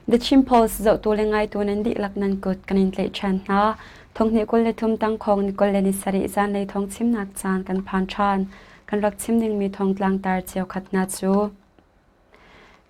The Chin Post zohtu le ngaitu nan dihlak nan kut kan in tlaih ṭhan hna. Thonghnih 23 tangkhawng ni 27 zanlei thawng chimnak caan kan phan ṭhan. Kan rak chim dingmi thawngtlang tar cheukhat hna cu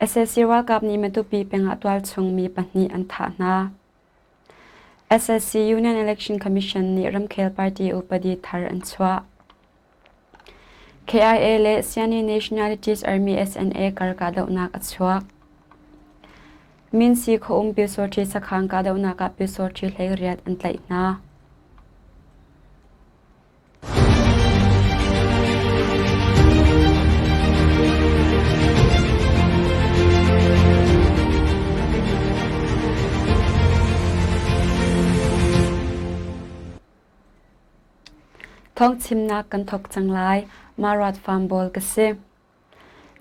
sac ralkap nih Matupi peng ah tualchung mi pahnih an thah hna. Sac Union Election Commission nih ramkhel party upadi thar an chuah. KIA le Siani Nationalities Army SNA kar kahdohnak a chuak. Minsi khuaum Pyusawṭhi sakhan kahdohnak ah Pyusawṭhi 18 an tlaih hna. Thawngchimnak kan thawk cang lai. Marat Farm Bawl ka si.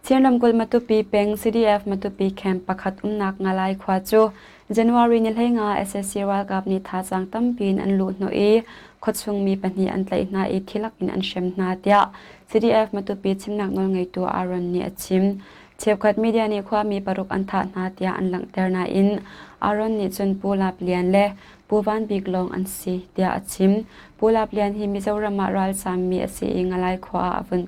Chin ramkulh Matupi peng CDF Matupi camp pakhat umnak Ngalai khua cu January ni 15 sac ralkap nih thazaang tampi in an luhhnawh i khuachung mi pahnih an tlaih hna i thilak in an hrem hna tiah CDF Matupi chimnak nawlngeitu Aaron nih a chim. Cheukhat media nih khuami paruk an thah hna tiah an langhter nain Aaron nih cun Pu Lap Lian le Pu Van Bik lawng an si tiah a chim. Pu Lap Lian hi Mizoram ah ralzaammi a si i Ngalai khua ah a vun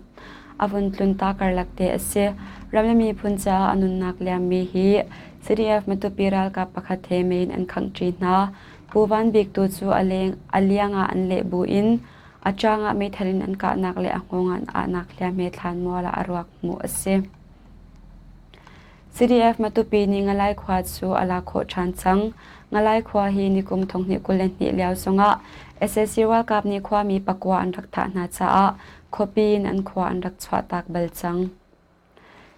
a vun tlun ta karlak te a si. Ram le miphun caah a nunnak liammi hi CDF Matupi ralkap pakhat he mei in an khangh-ṭi hna. Pu Van Bik tu cu a leng a liang ah an leh buin a ṭang ah meithal in an kahnak le a hngawng ah an ahnak hliamhme thlanmual ah a ruak hmuh a si. CDF Matupi nih Ngalai khua cu a lak khawh ṭhan cang. Ngalai khua hi nikum thonghnih 22 lio zongah sac ralkap nih khuami pakua an rak thah hna caah khuapi in an khua an rak chuahtak bal cang.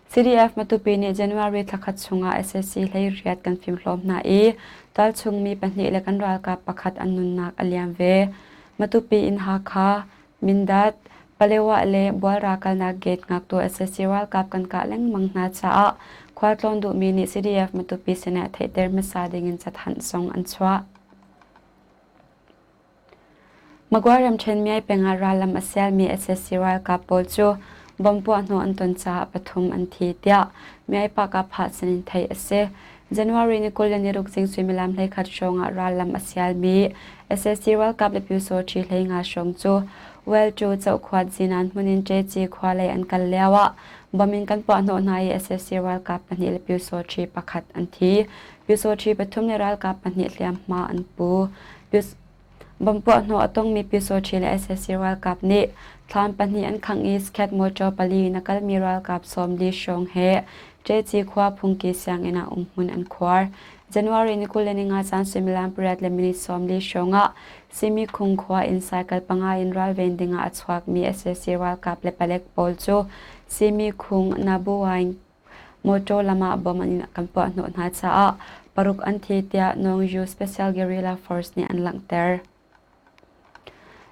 CDF Matupi nih January thlakhat chungah sac 18 kan fimhlawm hna i tualchung mi pahnih le kan ralkap pakhat an nunnak a liam ve. Matupi in Hakha, Mindat, Palewa le Bualra kalnak gate ngaktu sac ralkap kan kah lengmang hna caah khualtlawn duhmi nih CDF Matupi sinah theihter hmasa dingin cathanh zong an chuah. Magway ramṭhen Myay peng ah rallam a sialmi sac ralkap pawl cu bomb puahhnawh an ton caah pathum an thi tiah Myay Pahkahphah sinin theih a si. January ni 26 zing suimilam 11 hrawng ah rallam a sialmi sac ralkap le Pyusawṭhi 15 hrawng cu Welṭu Cohkhuat Zinan hmun in Ṭeci khua lei an kal lio ah bomb in kan puahhnawh hna i sac ralkap pahnih le Pyusawṭhi pakhat an thi. Pyusawṭhi pathum le ralkap pahnih hliamhma an pu. Bomb puahhnawh a tongmi Pyusawṭhi le sac ralkap nih thlam pahnih an khangh i Skhet motor pali in a kalmi ralkap 40 hrawng he Ṭeci khua phungki sianginn ah umhmun an khuar. January ni 25 caan suimilam pariat le minute 40 hrawng ah Simikhung khua in cycle panga in ralven dingah a chuakmi sac ralkap le palek pawl cu Simikhung Nabuwaing Mawṭaw lam ah bom an kan puahhnawh hna caah paruk an thi tiah Nongyu Special Guerrilla Force nih an langhter.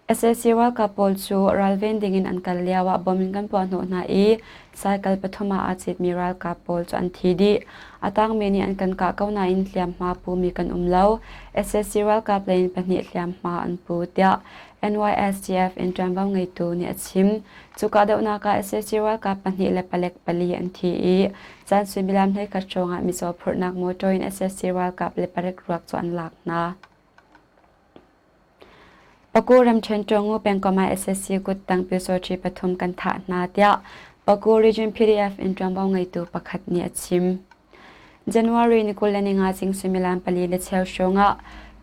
Sac ralkap pawl cu ralven dingin an kal lioah bom in kan puahhnawh hna i cycle pathum ah aa citmi ralkap pawl cu an thi dih. A tangmi nih an kan kah ko nain hliamhma pumi kan um lo. Sac ralkap lei in pahnih hliamhma an pu tiah NYSTF in ṭuanvo ngeitu nih a chim. Cu kahdohnak ah sac ralkap pahnih le palek pali an thi i caan suimilam 11 hrawng ah mizaw phurhnak motor in sac ralkap le palek ruak cu an lak hna. Paku ramṭhen Ṭawngu pengkomh ah sac kuttang pyusawṭhi pathum kan thah hna tiah Paku Region PDF in ṭuanvo ngeitu pakhat nih a chim. January ni 25 zing suimilam pali le cheu hrawng ah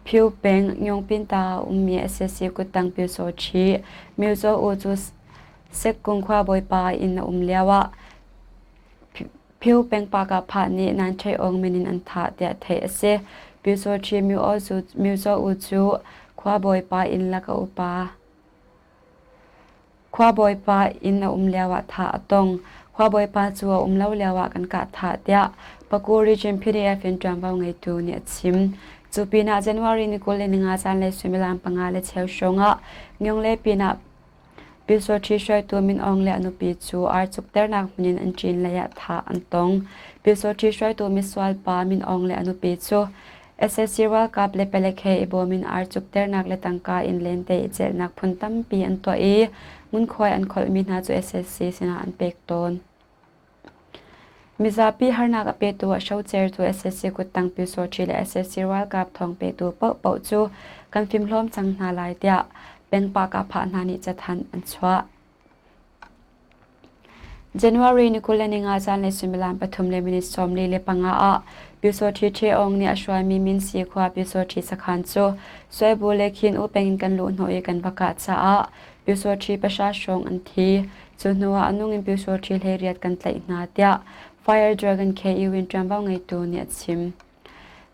Phyu peng Nyungpinta ah ummi sac kuttang Pyusawṭhi Myozaw U cu Sekkung khua bawipa inn a um lio ah Phyu peng Pakahphah nih Nan Ṭhei Aung min in an thah tiah theih a si. Pyusawṭhi Myozaw U cu khua bawipa inn lak a upa. Khuabawipa inn a um lioah thah a tong. Khuabawipa cu a um lo lioah kan kah thah tiah Paku Region PDF in ṭuanvo ngeitu nih a chim. Cu pinah January ni 25 zanlei suimilam panga le cheu hrawng ah Myongle pinah Pyusawṭhi hruaitu Min Aung le a nupi cu ar cukternak hmun in an ṭin lei ah thah an tong. Pyusawṭhi hruaitu misual pa Min Aung le a nupi cu Sac ralkap le palek he i bawm in ar cukternak le tangka in lente i celhnak phun tampi an tuah i ngunkhuai an kholhmi hna cu sac sinah an pek tawn. Mizapi harnak a petu a hrocertu sac kuttang Pyusawhti le sac ralkap thawng petu paohpaoh cu kan fimhlawm cang hna lai tiah peng pah hna nih cathanh an chuah. January ni 25 zanlei suimilam 3:45 ah Pyusawhti Ṭhe Aung nih a hruaimi Minsi khua Pyusawhti sakhan cu Suaibu le Khin U peng in kan luh hnawh i kan va kah caah Pyusawhti pahra hrawng an thi. Cu hnu ah a nung in Pyusawhti hleiriat kan tlaih hna tiah Fire Dragon KU in ṭuanvo ngeitu nih a chim.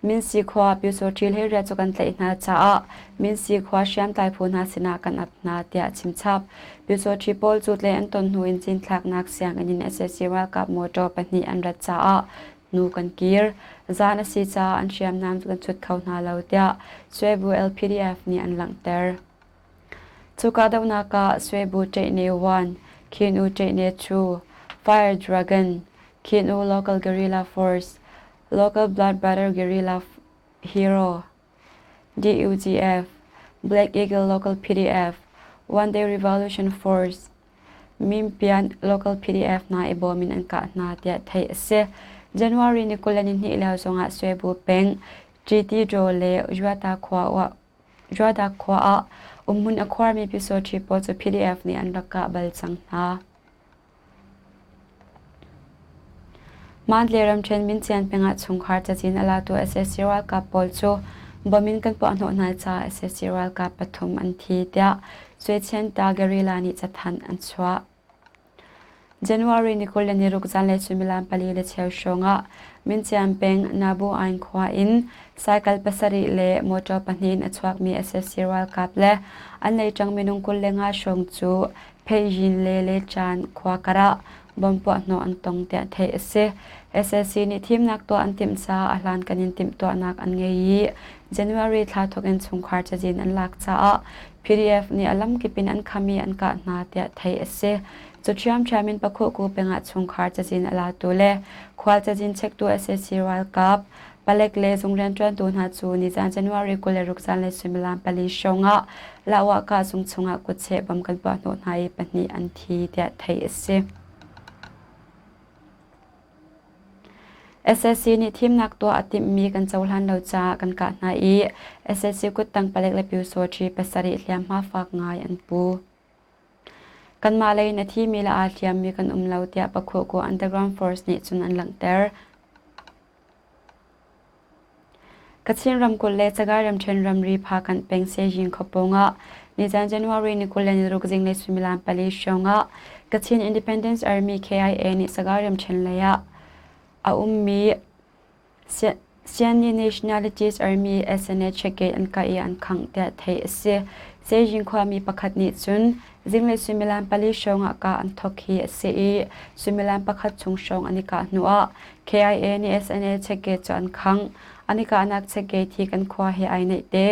Minsi khua Pyusawhti hleiriat cu kan tlaih hna caah Minsi khua hriamtlai phu hna sinah kan ap hna tiah a chim chap. Pyusawhti pawl cu tlai an ton hnu in cinthlaknak sianginn in sac ralkap motor pahnih an rat caah hnu kan kir. Zan a si caah an hriamnam cu kan chut kho hna lo tiah Swebu LPDF nih an langhter. Cu kahdohnak ah Swebu Ṭeihne 1, Khin-U Ṭeihne 2, Fire Dragon, Khin-U Local Guerrilla Force, Local Blood Brother Guerrilla Hero, DUGF, Black Eagle Local PDF, One Day Revolution Force, Mimpian Local PDF hna i bawm in an kah hna tiah theih a si. January ni 22 lio zongah Swebu peng GT le Juata khua ah umhmun a khuarmi Pyusawṭhi pawl cu PDF nih an rak kah bal cang hna. Mandalay ramṭhen Mincian peng ah chungkhar cazin a latu sac ralkap pawl cu bom in kan puahhnawh hna caah sac ralkap pathum an thi tiah Suechianta guerrilla nih cathanh an chuah. January ni 26 zanlei suimilam 4:15 hrawng ah Mincian peng Nabu Aing khua in cycle pasarih le motor pahnih in a chuakmi sac ralkap le an leiṭang minung 25 hrawng cu Pheihyin le Lechan khua kar ah bomb puahhnawh an tong tiah theih a si. SAC nih thimnak tuah an timh caah a hlankan in timhtuahnak an ngei i January thla thawk in chungkhar cazin an lak caah PDF nih a lamkip in an kham i an kah hna tiah theih a si. Cu ṭhiamṭhiam in Pakhuhku peng ah chungkhar cazin a latu le khual cazin chektu sac ralkap Palek le zung rianṭuantu hna cu nizan January 26 zanlei suimilam pali hrawng ah Lahwahkah zung chungah kutcheh bom kan puahhnawh hna i pahnih an thi tiah theih a si. SAC nih thimnak tuah a timhmi kan cohlan lo caah kan kah hna i SAC kuttang palek le pyusawṭhi pasarih hliamhma fak ngai an pu. Kanmah lei in a thimi le aa hliammi kan um lo tiah Pakhuhku Underground Force nih cun an langhter. Kachin ramkulh le Sagaing ramṭhen ramri Phakanh peng Sejing khuapawng ah nizan January ni 26 zinglei suimilam pali hrawng ah Kachin Independence Army KIA nih Sagaing ramṭhen lei ah a ummi Sianni Nationalities Army SNA checkgate an kah i an khangh tiah theih a si. Sejing khuami pakhat nih cun zinglei suimilam pali hrawng ah kah an thawk hi a si i suimilam pakhat chung hrawng an i kah hnuah KIA nih SNA checkgate cu an khangh. An i kahnak checkgate hi kan khua he ai naih te.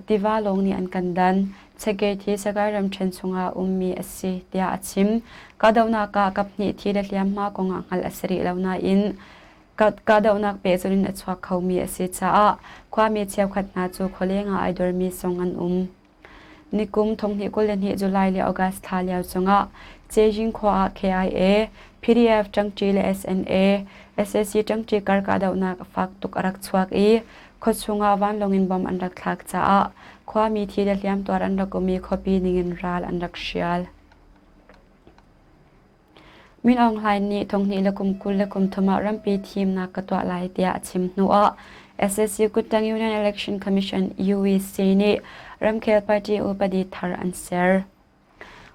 Tiva lawng nih an kan dan. Checkgate hi Sagaing ramṭhen chungah a ummi a si, tiah a chim. Kahdohnak ah kaphnih thi le hliamhma kongah hngalh a si rih lo nain kahdohnak pehzulh in a chuak khomi a si caah khuami cheukhat hna cu khualeng ah ai dormi zong an um. Nikum 2022 July le August thla lio chungah Cejing khua ah KIA, PDF ṭangṭi le SNA, sac ṭangṭi kar kahdohnak a fak tuk a rak chuak i khuachung ah vanlawng in bomb an rak thlak caah khuami thi le hliamtuar an rak um i khuapi ningin ral an rak hrial. Min Aung Hlaing nih thonghnih le kum 23 ah rampi thimnak ka tuah lai tiah a chim hnuah SAC kuttang Union Election Commission UEC nih ramkhel party upadi thar an ser.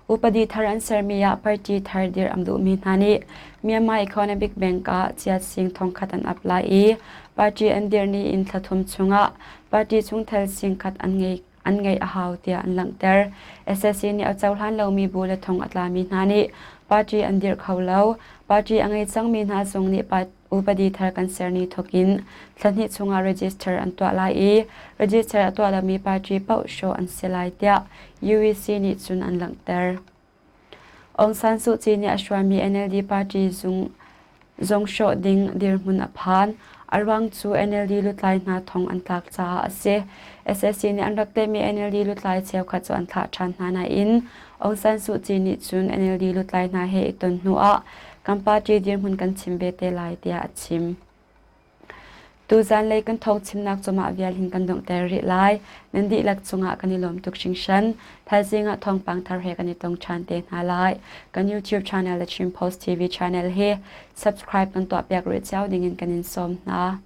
Upadi thar an sermi ah party thar dirh an duhmi hna nih Myanmar Economic Bank ah chiat sing thongkhat an ap lai i party an dirh ni in thla thum chungah party chungtel sing khat an ngei an ngeih a hau tiah an langhter. SSC nih a cohlan lomi bu le thong a tlami hna nih party an dirh kho lo. Party a ngei cangmi hna zong nih upadi thar kan ser ni thawkin thla hnih chungah register an tuah lai i register a tuah lomi party paoh hrawh an si lai tiah UEC nih cun an langhter. Aung San Suu Kyi nih a hruaimi NLD party zung zong hrawh ding dirhmun a phan. A ruang cu NLD lutlai hna thong an tlak caah a si. SAC nih an rak tlaihmi NLD lutlai cheukhat cu an thlah ṭhan hna nain Aung San Suu Kyi nih cun NLD lutlai hna he i ton hnuah kan party dirhmun kan chim ve te lai tiah a chim. Tuzanlei kan thawngchimnak cu mah vial hin kan donghter rih lai. Nan dihlak cungah kan i lawm tuk hringhran. Thaizing ah thawngpang thar he kan i tong ṭhan te hna lai. Kan YouTube channel le Chin Post TV channel hi subscribe kan tuahpiak rih cio dingin kan in sawm hna.